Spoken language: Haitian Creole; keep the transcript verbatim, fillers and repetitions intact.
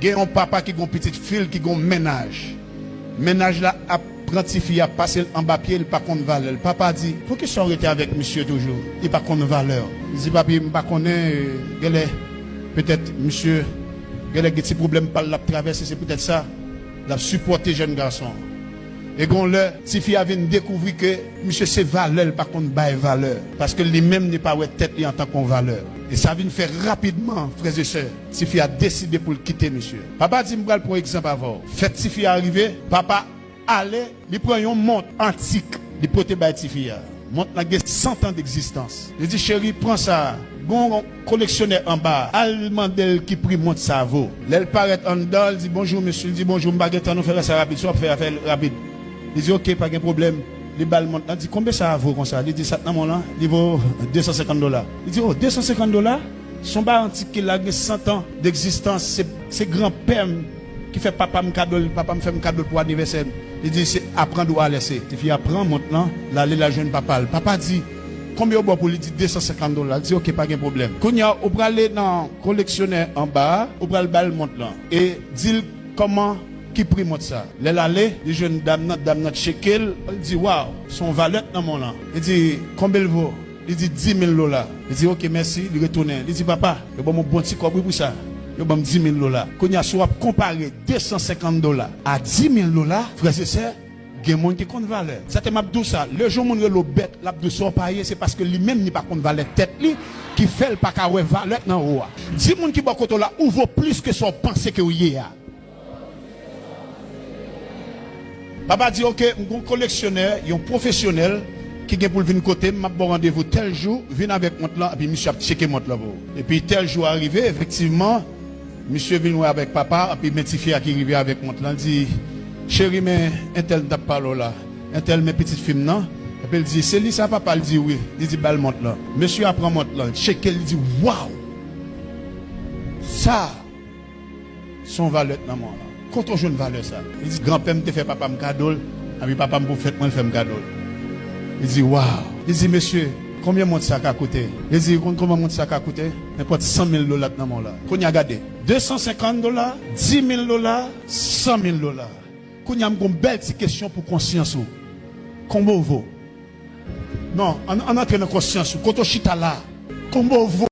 Gen yon papa ki gen yon pitit fi l ki gen yon mennaj. Mennaj la ap pran tifi a, pase l anba pye, li pa konn valè l. Papa di, "Poukisa w rete avèk misye toujou? Li pa konn valè w." Li di, "Papi, m pa konnen, euh, genlè, petèt, misye, genlè gen ti pwoblèm pa l l ap travèse, se poutèt sa l ap sipòte jèn gason an." E gen yon lè, tifi a vin dekouvri ke misye se valè l pa konn bay valè, paske li menm li pa wè tèt li antanke yon valè. E sa vin fè rapidman, frè e sè, tifi a deside pou l kite misye. Papa di, "M pral pran egzanp avè w." Fèt tifi a rive, papa ale, li pran yon mont antik, li pote bay tifi a. Mont lan gen san tan degzistans. Li di, "Cheri, pran sa. Gon koleksyonè anba a. Al mande l ki pri mont sa vo." Lè l parèt anndan, li di, "Bonjou, mesye." Li di, "Bonjou, m pa gen tan, nou fè sa rapid. Si w ap fè a, fè l rapid." Li di, "Oke, pa gen pwoblèm." Li ba l mont lan, di, "Konbyen sa a vo konsa?" Li di, "Sa k nan men w lan, li vo de san senkant dola." Li di, "O, de san senkant dola? Se yon bagay antik ki la, gen san tan degzistans. Se, se granpè m ki fè papa m kado l, papa m fè m kado l pou anivèsè m." Li di, "Se aprann ou alèse." Tifi a pran mont lan, l ale, l al jwenn papa l. Papa di, "Konbyen w ba w pou li?" Li di, "De san senkant dola." Li di, "Oke, pa gen pwoblèm. Kounye a, ou prale nan koleksyonè anba a, ou pral ba l mont lan. E di l kòman, ki pri mont sa." Lè l ale, li jwenn dam nan, dam nan tcheke l, li di, "Waw, se yon valè k nan men w lan." Li di, "Konbyen l vo?" Li di, "Di mil dola." Li di, "Oke, mèsi." Li retounen. Li di, "Papa, yo ban m yon bon ti kòb, wi, pou sa. Yo ban m di mil dola." Kounye a, si w ap konpare de san senkant dola a di mil dola, frè e sè, gen moun ki konn valè. Sa te m ap di w sa, lè yon moun rele w bèt, l ap di w sa w pa ye, se paske li menm li pa konn valè tèt li, ki fè l pa ka wè valè nan ou a. Di moun ki bò kote w la, ou vo plis ke sa w panse ke w ye a. Papa di, "Oke, m gon koleksyonè, yon pwofesyonèl, ki gen pou l vin kote m, m ap ba w randevou tèl jou, vin avèk mont lan, epi misye ap tcheke mont lan pou ou." Epi tèl jou a rive, efektivman, misye vin wè avèk papa, epi men tifi a ki rive avèk mont lan, l di, "Cheri, men entèl m t ap pale w la, entèl men pitit fi m nan." Epi l di, "Se li sa, papa?" L di, "Wi." Li di, "Ba l mont lan." Mesye a pran mont lan, l tcheke l, li di, "Waw! Sa!" Se yon valè k nan men w lan. Kote w jwenn valè sa? Li di, "Granpè m te fè papa m kado l, epi papa m pou fèt mwen, l fè m kado l." Li di, "Waw!" Li di, "Mesye, konbyen mont sa ka koute?" Li di, "Ou konn kòman mont sa ka koute? Nenpòt san mil dola k nan men w la." Kounye a gade, de san senkant dola, di mil dola, san mil dola. Kounye a m gon bèl ti kesyon pou konsyans ou. Konbyen w vo? Non, ann, ann antre nan konsyans ou. Kote w chita la? Konbyen w vo?